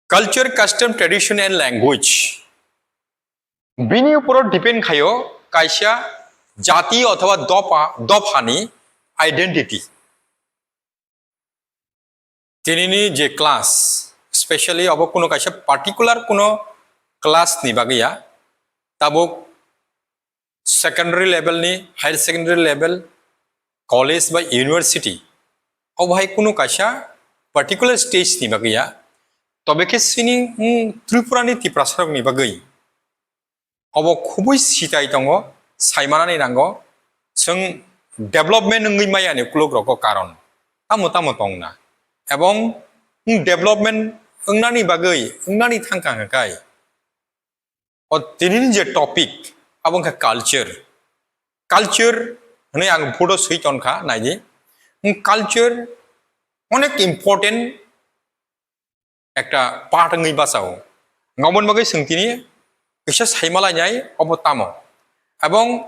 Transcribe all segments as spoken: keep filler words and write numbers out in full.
Culture, custom, tradition and language. Bini uporo depend khaio kaisa jati othoba dopha, dophani identity. Tinini je class, specially abo kuno kaisa particular kuno class ni bagwi ya, tabuk secondary level ni, higher secondary level, college ba university, obo hai kuno kaisa particular stage ni bagwi ya, tobe khe sini, mm, Tripura ni Tiprasa rok ni bagwi obo khubui sitai tongo, saimanani nango, chwng development wngwi maya ni ukulok rogo karon tamo tamo tongna, ebong, mm, development wngnani bagwi, wngnani thangkha hwnkhe, o tinini je topic, abo wngkha culture. Culture hwnwi ang board-o swi tonkha, naidi. Culture onek important ekta part wngwi bachao. Ngaboni bagwi chwng tini kisa saimalainai obo tamo. Ebong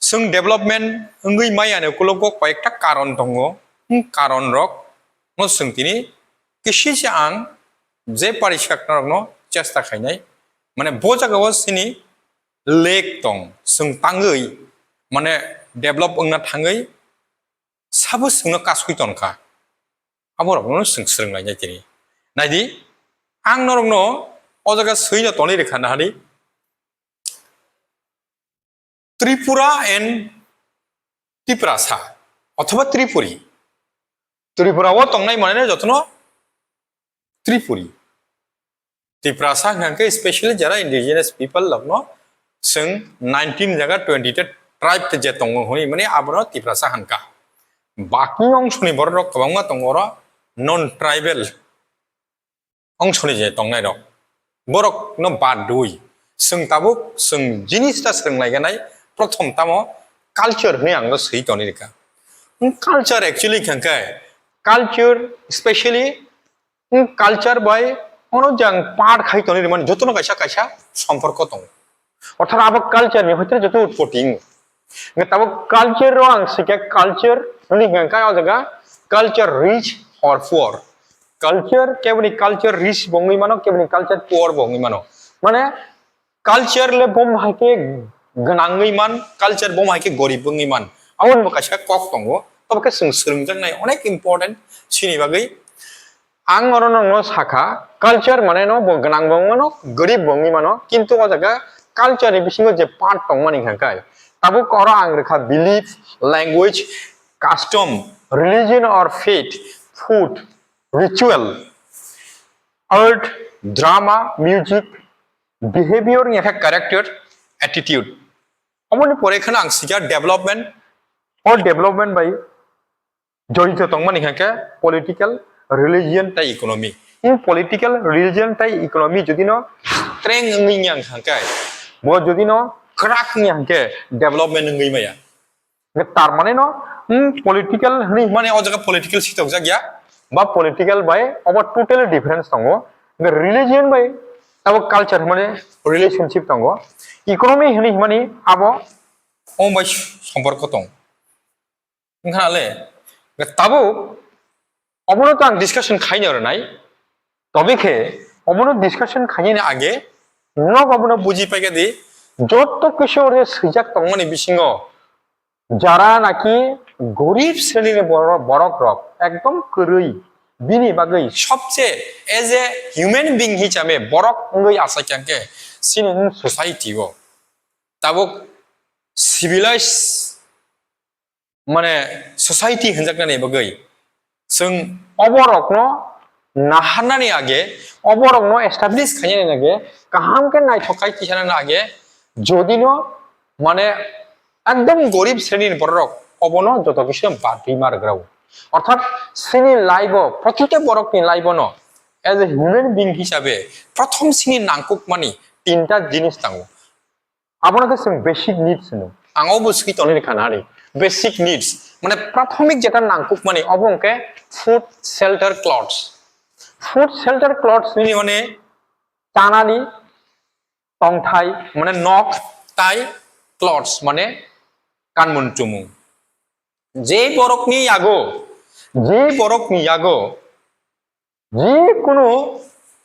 chwng development wngwi maya ni ukulogo koyekta karon tongo. Hmm, karon rok no chwng tini kisi se ang je pari sakna rokno chesta khainai. Mane bo jaga o sini lek tong, chwng tangwi, mane develop wngna thangwi sabo chwngno kasui tonkha. Aborokno chwng swrwnglainai tini. Naidi, ang norokno o jaga swino tonwi rwkha nahadi, Tripura and Tiprasa othoba Tripuri. Tripura o tongnai mane jotono Tripuri. Tiprasa hwnkha khe specially jara indigenous people rokno chwng nineteen jaga twenty ta tribe je tongo hwnwi mani abono Tiprasa hwnkha. Baki ongsoni borok rok kwbangma tongo oro non tribal ongsoni je tongnai rok. Borok no bad dui. Chwng tabuk chwng jinis ta swrwng lai ganai prothom tamo culture hwnwi ang no swi toni rikha. Culture actually hwnkha khe culture specially Hmm, culture bai ono jang part khai toni rimani jotono kaisa kaisa somporko tongo. Orthat abo culture ni hoite joto utpoti wngo. Hingke tabuk culture ro ang sike culture hwnwi hingka khe o jaga culture rich or poor. Culture keboni culture rich bo wngwi mano, keboni culture poor bo wngwi mano. Mane culture le bom hai khe gwnangwi man, culture bom hai khe gorib wngwi man. Aboni bo kaisa kok tongo. Tobo khe chwng swrwngjaknai onek important chini bagwi. Ang oro nokno sakha, culture mane no bo gwnang bo wngmano, gorib bo wngwi mano, kintu o jaga culture ni bisingo je part tongmani hwnka khe, tabuk oro ang rwkha belief, language, custom, religion or faith, food, ritual, art, drama, music, behavior, wngya khe character, attitude. Omoni pore kheno ang sikha development, o development bai jorito tongmani hwnkhe political, religion tei economy. In political, religion tei economy jodi no streng wngwi wngya hwnkhe, bo jodi no kwrak wngya hwnkhe development wngwi maya. Hwnkhe tar mane no, hmm, political hwnwi mane o jaga political sitokjak ya, ba political bai obo totally difference tongo. Hwnkhe religion bai abo culture hwnmani relationship tongo. Economy hwnwi hwnmani abo omo bai somporko tong. Wngkha le, tabuk obono to ang discussion khaina rwnai. Tobe khe obono discussion khainani age nok obono buji paikha di, joto kisa ore swijak tongmani bisingo jara naki gorib srenini boro-, borok rok ekdom kwrwi, bini bagwi sobse as a human being hisabe borok wngwi achaikha khe chini society o tabuk civilized mane society hinjaknani bagwi chwng oborokno naharnani age, oborokno establish khainani age, kaham khe naithok khai tisanani age, jodi no mane ekdom gorib srenini bororok obono joto kisa bad rwi ma rwgrao. Orthat chini life o, protita borokni life o no as a human being hisabe prothom chini nangkukmani tinta jinis tongo. Abono khe chwng basic needs hino. Ang o bo swi tonwi rwkha nani. Basic needs. Mane prathomik jeta nangkukmani obo hwnkhe food, shelter, clothes. Food, shelter, clothes nini mane chanani tongthai, mane nok tai clothes, mane kanmung chumung. Je borokni yago, je borokni yago, je kunu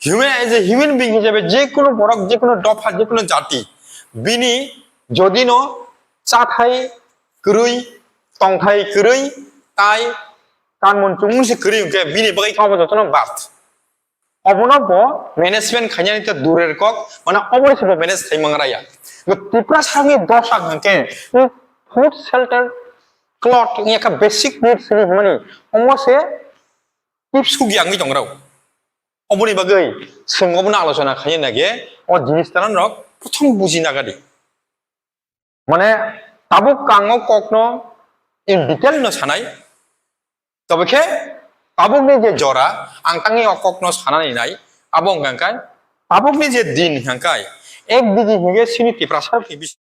Human, as a human being hisabe je kono borok, je kono dopha, je kono jati, bini jodi no chathai kwrwi, tongthai kwrwi, tai kanmon chumung se kwrwi hwnkhe bini bagwi khe obo jotono bad. Obono bo management khainani ta durer kok, mane obo se bo manage khai mangraya. Bo Tiprasa ni dosa hwnkhe food, shelter, cloth, ni ekha basic needs ni hwnmani omo se tip sugya wngwi tongrao. Oboni bagwi chwng obono alochona khaina nage o jinis tanan rok prothom buji nagadi. Mane tabuk ang o kokno in detail no sanai. Tobe khe tabukni je jora ang tangwi o kokno sanani nai, abo wngkha khe tabukni je din hwnkha khe ek digi hwnkhe chini Tiprasa rokni bising